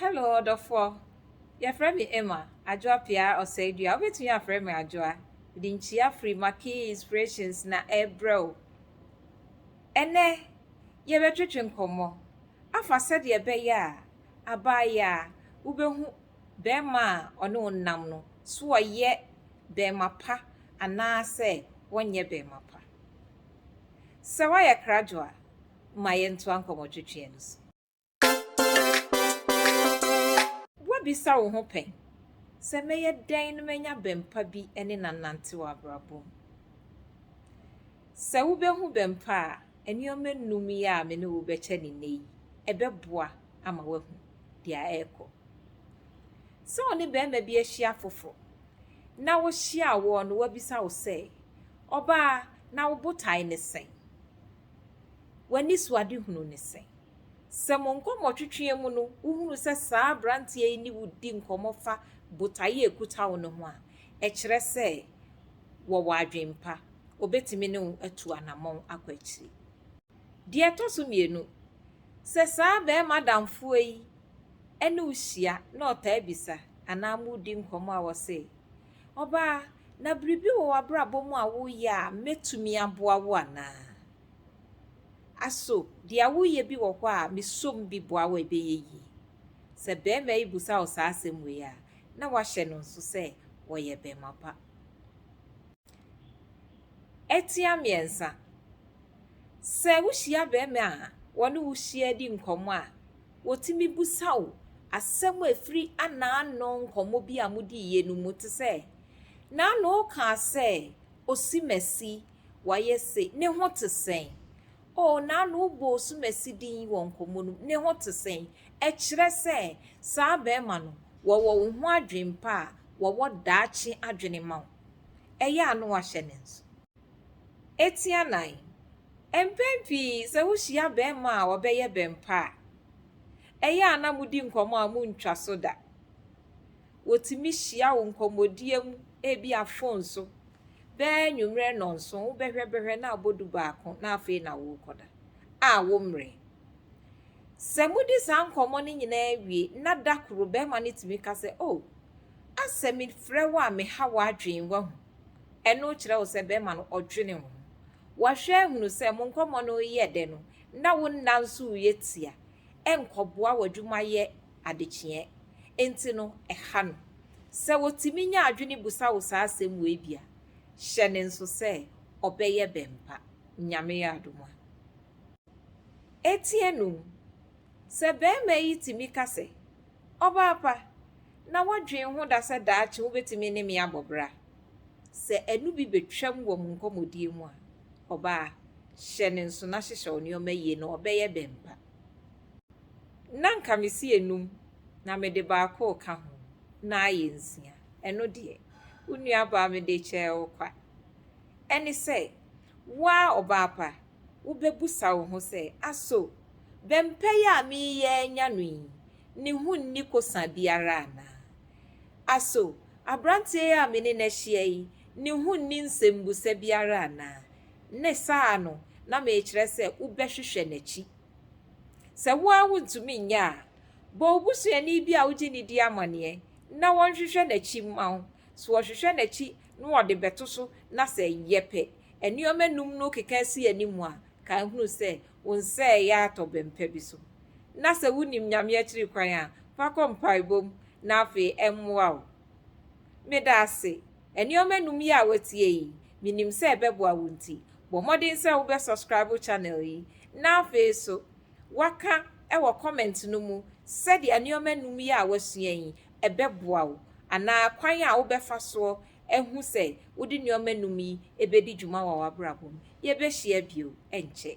Hello ɔdɔfoɔ, yɛfrɛ me Emma Adwoa Piaa Ɔsɛedua. Wobɛtumi afrɛ me Adwoa. Mede nkyia firi Makee Inspirations na ɛrebrɛ wo. Ɛnnɛ, yɛbɛtwetwe nkɔmmɔ afa sɛdeɛ ɛbɛyɛ a abaayewa wobɛhu barima a ɔne wo nam no, so ɔyɛ barima pa anaasɛ wɔnyɛ barima pa. Sɛ woayɛ krado a, ma yɛntoa nkɔmmɔtwetweɛ no so. Woabisa wo ho pɛn sɛ mɛyɛ dɛn na manya bɛmpa bi ne no anante wɔ abrabɔ mu? Sɛ wobɛhu bɛmpa a, nneɛma nnum yi a me ne wo bɛkyɛ ne nnɛ yi, ɛbɛboa ama woahu deɛ ɛrekɔ. Sɛ wo ne barima bi ahyia foforɔ na wohyia woɔ no wabisa wo sɛ, ɔbaa na wo botae ne sɛn? W'ani so adehunu ne sɛn? Sɛ mo nkɔmmɔtwetwe mu no, wohunu sɛ saa aberanteɛ yi ne wo di nkɔmmɔ fa botaeɛ a ɛkuta wo no ho a, ɛkyerɛ sɛ wɔwɔ adwempa. Obetumi ne wo atu anammɔn akɔ akyiri. Deɛ ɛtɔ so mmienu, sɛ saa barima damfoɔ yi ne wo hyia na ɔtaa bisa anaa moredi nkɔmmɔ a wɔse, ɔbaa, na biribi wɔ w'abrabɔ mu a woyɛ a mɛtumi aboa wo anaa? Aso, deɛ woyɛ bi wɔ hɔ a mesom bi boa wo a ɛbɛyɛ yie? Sɛ barima yi bisa wo saa asɛm wei a, na wahyɛ no nso sɛ wɔyɛ barima pa. Ɛtia mmiɛnsa, sɛ wohyia barima a wɔne wo hyia di nkɔmmɔ a, wɔtumi bisa wo asɛm a ɛfiri anaano nkɔmmɔ bi a modiiɛ no mu te sɛ, naano wokaa sɛ osimasi wayɛ se, ne ho te sɛn? O, naano wobɔ osumasi din wɔ nkɔmmɔ no mu, ne ho te sɛn? Ɛkyerɛ sɛ saa barima no, wɔwɔ wo ho adwempa a wɔwɔ daakye adwene ma wo. Ɛyɛ a na wahyɛ ne nso. Etia nan, mpɛn pii sɛ wohyia barima a ɔbɛyɛ bɛmpa a, ɛyɛ a na modi nkɔmmɔ a muntwa so da. Wɔtumi hyia wo nkɔmmɔdie mu ebia phone so bɛɛ nwummerɛ 7 wobɛhwɛ bɛhwɛ na abɔ 11 na afei na worekɔda a wo mmerɛ. Sɛ modi saa nkɔmmɔ no nyinaa wie na da koro barima no tumi ka sɛ, oh, asɛ mefrɛ wo a meha w'adwene wahu. Ɛno kyerɛ wo sɛ barima no ɔdwene wo ho. Wahwɛ ahunu sɛ mo nkɔmmɔ no yɛ dɛ no, na wo nna nso reyɛ tia. Ɛnkɔboa w'adwumayɛ adekyeɛ. Enti no, ɛha no. Sɛ wɔtumi nya adwene busa wo saa asɛm wei bi a, hyɛ ne nso sɛ ɔbɛyɛ bɛmpa. Nyame yɛ adom a. Etia num, sɛ barima yi tumi ka sɛ, ɔbaa pa, na woadwene ho da sɛ daakye wobɛtumi ne me abɔ bra. Sɛ ɛno bi bɛtwam wɔ mo nkɔmmɔdie mu a, ɔbaa, hyɛ ne nso na hyehyɛ wo nneɛma yie na ɔbɛyɛ bɛmpa. Na nka mesi enum na mede baako reka ho na ayɛ 6. Ɛno deɛ, wo nuabaa mede kyɛɛ wo kwa. Ɛne sɛ, wo a ɔbaa pa, wobɛbusa wo ho sɛ, aso, bɛmpa yi a mereyɛ anya no yi, ne ho nni kosa biara anaa? Aso, aberanteɛ yi a me ne no ahyia yi, ne ho nni nsɛmbusa biara anaa? Ne saa no, na merekyerɛ sɛ wobɛhwehwɛ n'akyi. Sɛ wo ara wontumi nyɛ a, bɔ wo busuani bi a wogye ne di amanneɛ na wɔnhwehwɛ n'akyi mma wo. So wɔhwehwɛ n'akyi na wɔde bɛto so na sɛ yɛ pɛ, nneɛma num no keka si anim a, ka hunu sɛ wo nsa ɛyɛ atɔ bɛmpa bi so. Na sɛ wonim Nyame akyiri kwan a, fa kɔ mpaebɔ mu na afei ɛmmoa wo. Meda ase. Nneɛma num yi a woatie yi, minim sɛ ɛbɛboa wo nti, bɔ mmɔden sɛ wobɛ subscribe channel yi na afei so waka ɛwɔ comment no mu sɛdeɛ nneɛma num yi a woasua yi ɛbɛboa wo anaa kwan a wobɛfa soɔ ɛhu sɛ wode nneɛma num yi ɛbɛdi dwuma wɔ w'abrabɔ mu. Yɛbɛhyia bio ɛnkyɛ.